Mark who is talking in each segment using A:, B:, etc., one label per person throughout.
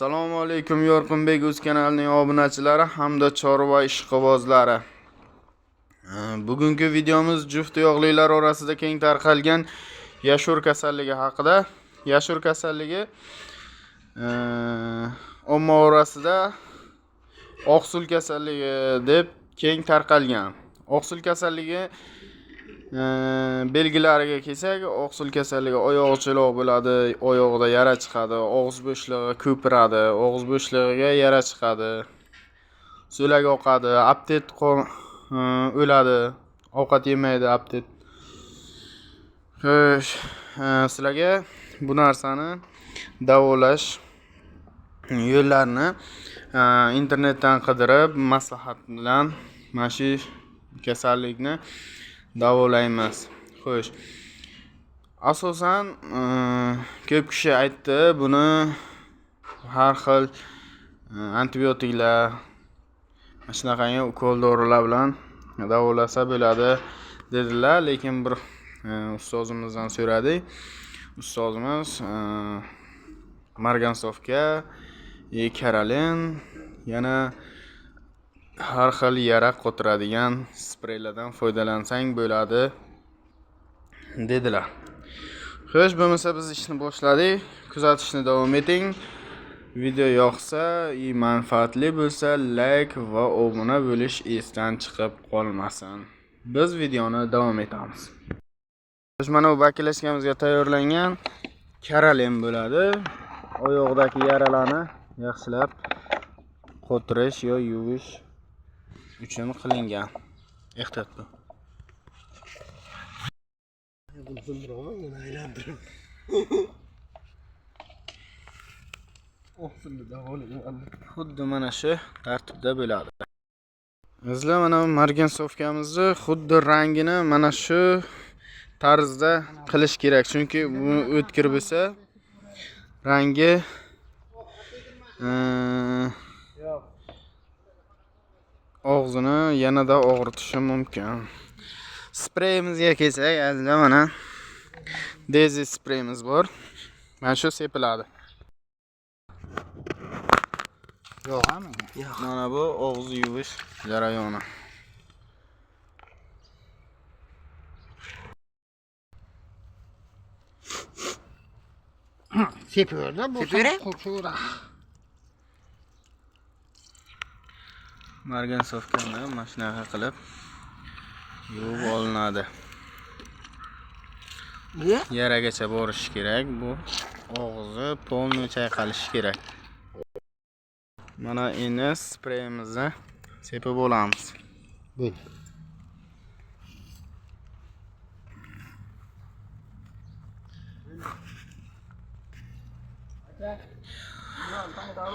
A: Assalomu alaykum Yorqinbek o'z kanalining obunachilari hamda chorva ishqibozlari. Bugungi videomiz juft tuyoqlilar orasida keng tarqalgan yashur kasalligi haqida. Yashur kasalligi omma orasida oqsul kasalligi deb keng tarqalgan. Oqsul kasalligi belgilariga kelsak, oqsul kasalligi oyog'i cho'loq bo'ladi, oyog'ida yara chiqadi, og'iz bo'shlig'i ko'piradi, og'iz bo'shlig'iga yara chiqadi, so'lak oqadi, aptet o'ladi, ovqat yemaydi aptet. Xo'sh, sizlarga bu narsani davolash yo'llarini internetdan qidirib, maslahat bilan mana shu kasallikni davolaymiz. Xo'sh, asosan ko'p kishi aytdi, buni har xil antibiotiklar, mana shunaqangi ukol dorilar bilan davolasa bo'ladi dedilar, lekin bir ustozimizdan so'radik. Ustozimiz margansovka, karolin, yana har xil yara qotiradigan spreylardan foydalansang bo'ladi dedilar. Xo'sh, bo'lmasa biz ishni boshladik. Kuzatishni davom eting. Video yoqsa, manfaatli bo'lsa, like va obuna bo'lish esdan chiqib qolmasin. Biz videoni davom etamiz. Xo'sh, mana bu bakilashkamizga tayyorlangan karolin bo'ladi. Oyoqdagi yaralarni yaxshilab qotirish yo yuvish uchun qilingan. Ehtiyot bo'l.
B: Buni sindiraman, yana aylantirib. Oqsilni davolayman.
A: Xuddi mana shu tartibda bo'ladi. Bizlar mana margansovkamizni xuddi rangini mana shu tarzda qilish kerak, chunki bu o'tkir bo'lsa rangi og'zini yanada og'ritishi mumkin. Spreyimizga kelsak, azizlar, mana Dezi spreyimiz bor. Mana shu sepiladi.
B: Yo'q, ha? Yo'q.
A: Mana bu og'iz yuvish jarayoni.
B: Sepiyor-da, bu
C: Sepiyor-a?
B: qo'rqaveradi.
A: Margansovkani mana shunaqa qilib yuvib olinadi. Yaragacha borishi kerak, bu og'zi polniy chayqalishi kerak. Mana endi spreyimizni sepib olamiz.
B: Bo'l.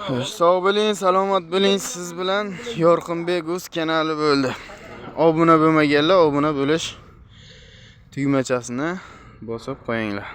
A: Xo'sh, sog' bo'ling, salomat bo'ling. Siz bilan Yorqinbek o'z kanali bo'ldi. Obuna bo'lmaganlar obuna bo'lish tugmachasini bosib qo'yinglar.